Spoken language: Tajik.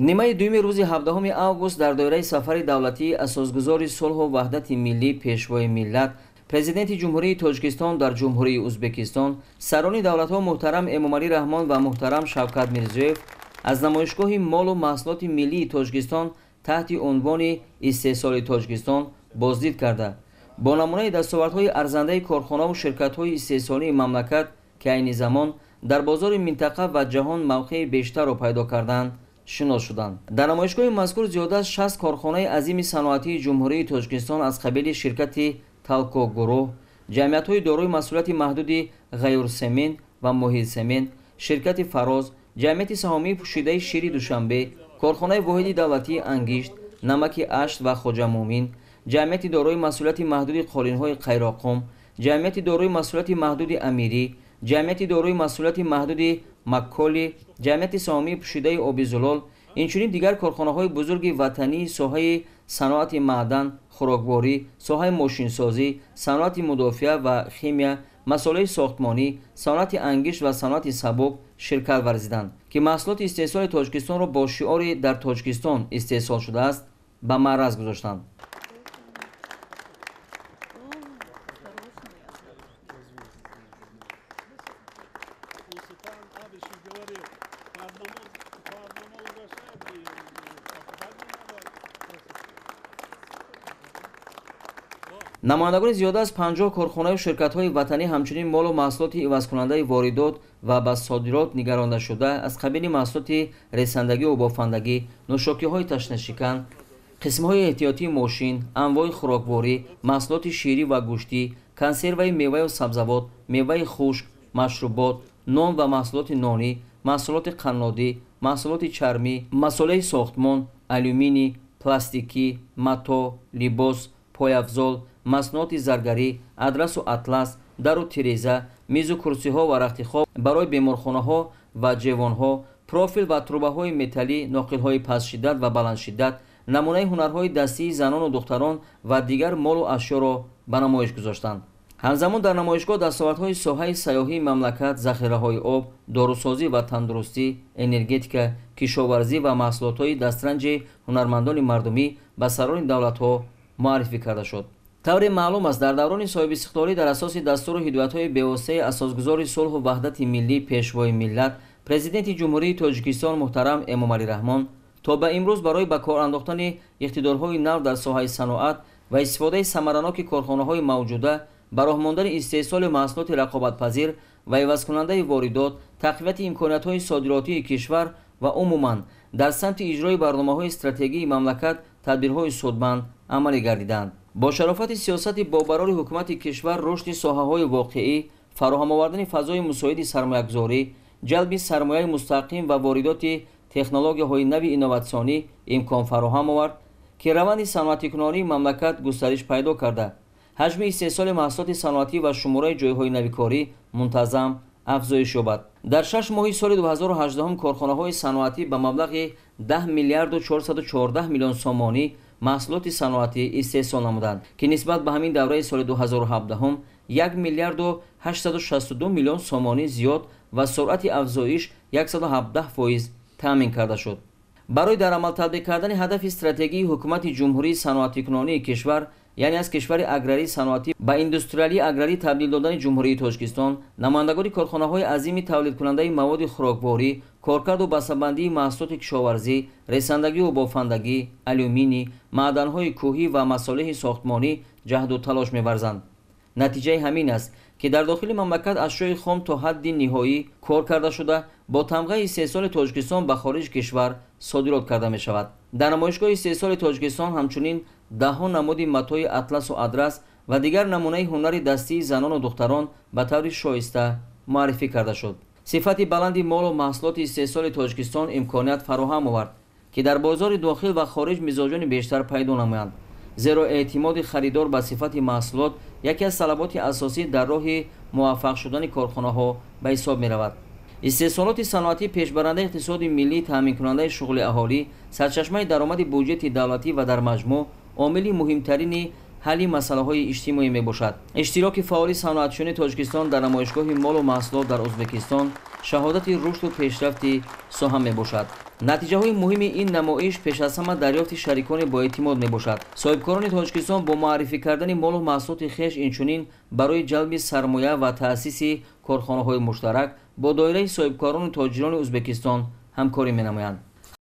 Нимаи дуюми рӯзи 17 август дар доираи сафари давлатии асосгузори сулҳу ваҳдати миллӣ, пешвои миллат, Президенти Ҷумҳурии Тоҷикистон дар Ҷумҳурии Узбекистон, сарони давлатҳо муҳтарам Эмомалӣ Раҳмон ва муҳтарам Шавкат Мирзиёев аз намоишгоҳи молу маҳсулоти миллии Тоҷикистон таҳти унвони истеҳсоли Тоҷикистон боздид карда, бо намунаи дастовардҳои арзандаи корхонаву ширкатҳои истеҳсолии мамлакат, ки айни замон дар бозори минтақа ва ҷаҳон мавқеи бештарро пайдо карданд, шинос шуданд. Дар намоишгоҳи мазкур зиёда аз 60 корхонаи азими саноатии Ҷумҳурии Тоҷикистон аз қабили ширкати Талко гурӯҳ, ҷамъиятҳои дорои масъулияти маҳдуди Ғайюрсемент ва Моҳирсемент, ширкати Фароз, ҷамъияти саҳомии пӯшидаи шири Душанбе, корхонаи воҳиди давлатии Ангишт, намаки Ашт ва Хоҷамӯмин, ҷамъияти дорои масъулияти маҳдуди қолинҳои Қайроққум, ҷамъияти дорои масъулияти маҳдуди Амирӣ, ҷамъияти дорои масъулияти маҳдуди Макколи, ҷамъияти саҳомии пӯшидаи оби зулол, инчунин дигар корхонаҳои бузурги ватании соҳаи саноати маъдан, хӯрокворӣ, соҳаи мошинсозӣ, саноати мудофиа ва химия, масолеҳи сохтмонӣ, саноати ангишт ва саноати сабук ширкат варзиданд, ки маҳсулоти истеҳсоли Тоҷикистонро бо шиори «Дар Тоҷикистон истеҳсол шудааст» ба маъраз гузоштанд. Намояндагони зиёда аз 50 корхонаю ширкатҳои ватанӣ ҳамчунин молу маҳсулоти ивазкунандаи воридот ва ба содирот нигарондашуда аз қабили маҳсулоти ресандагию бофандагӣ, нӯшокиҳои ташнашикан, қисмҳои эҳтиётии мошин, анвои хӯрокворӣ, маҳсулоти ширӣ ва гӯштӣ, консерваи меваю сабзавот, меваи хушк, машрубот, нон ва маҳсулоти нонӣ, маҳсулоти қаннодӣ, маҳсулоти чармӣ, масолеҳи сохтмон, алюминий, пластикӣ, матоъ, либос, пойафзол, маснуоти заргарӣ, адрасу атлас, дару тиреза, мизу курсиҳо ва рахти хоб барои беморхонаҳо ва ҷевонҳо, профил ва трубаҳои металлӣ, ноқилҳои пастшиддат ва баландшиддат, намунаи ҳунарҳои дастии занону духтарон ва дигар молу ашёро ба намоиш гузоштанд. Ҳамзамон дар намоишгоҳ дастовардҳои соҳаи сайёҳии мамлакат, захираҳои об, дорусозӣ ва тандурустӣ, энергетика, кишоварзӣ ва маҳсулотҳои дастранҷи ҳунармандони мардумӣ ба сарони давлатҳо муаррифӣ карда шуд. Тавре маълум аст, дар даврони соҳибистиқлолӣ дар асоси дастуру ҳидоятҳои бевоситаи асосгузори сулҳу ваҳдати миллӣ, пешвои миллат, Президенти Ҷумҳурии Тоҷикистон муҳтарам Эмомалӣ Раҳмон то ба имрӯз барои ба кор андохтани иқтидорҳои нав дар соҳаи саноат ва истифодаи самараноки корхонаҳои мавҷуда, ба роҳ мондани истеҳсоли маҳсулоти рақобатпазир ва ивазкунандаи воридот, тақвияти имкониятҳои содиротии кишвар ва умуман дар самти иҷрои барномаҳои стратегии мамлакат тадбирҳои судманд амалӣ гардиданд. Бо шарофати сиёсати бобарори ҳукумати кишвар, рушди соҳаҳои воқеӣ, фароҳам овардани фазои мусоиди сармоягузорӣ, ҷалби сармояи мустақим ва воридоти технологияҳои нави инноватсионӣ имкон фароҳам овард, ки раванди саноатикунонии мамлакат густариш пайдо карда, ҳаҷми истеҳсоли маҳсулоти саноатӣ ва шумораи ҷойҳои навикорӣ мунтазам афзоиш ёбад. Дар 6 моҳи соли 2018 корхонаҳои саноатӣ ба маблағи 10 миллиарду 414 миллион сомонӣ маҳсулоти саноатӣ истеҳсол намуданд, ки нисбат ба ҳамин давраи соли 2017 1 миллиарду 862 миллион сомонӣ зиёд ва суръати афзоиш 117% таъмин карда шуд. Барои дар амал татбиқ кардани ҳадафи стратегии ҳукумати Ҷумҳурии саноатикунонии кишвар, яъне аз кишвари аграрии саноатӣ ба индустриалии аграрӣ табдил додани Ҷумҳурии Тоҷикистон, намояндагони корхонаҳои азими тавлидкунандаи маводи хӯрокворӣ, коркарду бастабандии маҳсулоти кишоварзӣ, ресандагию бофандагӣ, алюминий, маъданҳои кӯҳӣ ва масолеҳи сохтмонӣ ҷаҳду талош меварзанд. Натиҷаи ҳамин аст, ки дар дохили мамлакат ашёи хом то ҳадди ниҳоӣ кор карда шуда, бо тамғаи истеҳсоли Тоҷикистон ба хориҷи кишвар содирот карда мешавад. Дар намоишгоҳи истеҳсоли Тоҷикистон ҳамчунин даҳҳо намуди матои атласу адрас ва дигар намунаи ҳунари дастии занону духтарон ба таври шоиста муаррифӣ карда шуд. Сифати баланди молу маҳсулоти истеҳсоли Тоҷикистон имконият фароҳам овард, ки дар бозори дохил ва хориҷ мизоҷони бештар пайдо намоянд, зеро эътимоди харидор ба сифати маҳсулот яке аз талаботи асосӣ дар роҳи муваффақ шудани корхонаҳо ба ҳисоб меравад. Истеҳсолоти саноатӣ пешбарандаи иқтисоди миллӣ, таъминкунандаи шуғли аҳолӣ, сарчашмаи даромади буҷети давлатӣ ва дар маҷмӯъ омили муҳимтарини ҳалли масъалаҳои иҷтимоӣ мебошад. Иштироки фаъоли саноатчиёни Тоҷикистон дар намоишгоҳи молу маҳсулот дар Ӯзбекистон шаҳодати рушду пешрафти соҳа мебошад. Натиҷаҳои муҳими ин намоиш пеш аз ҳама дарёфти шарикони боэътимод мебошад. Соҳибкорони Тоҷикистон бо муаррифӣ кардани молу маҳсулоти хеш, инчунин барои ҷалби сармоя ва таъсиси корхонаҳои муштарак бо доираи соҳибкорону тоҷирони Ӯзбекистон ҳамкорӣ менамоянд.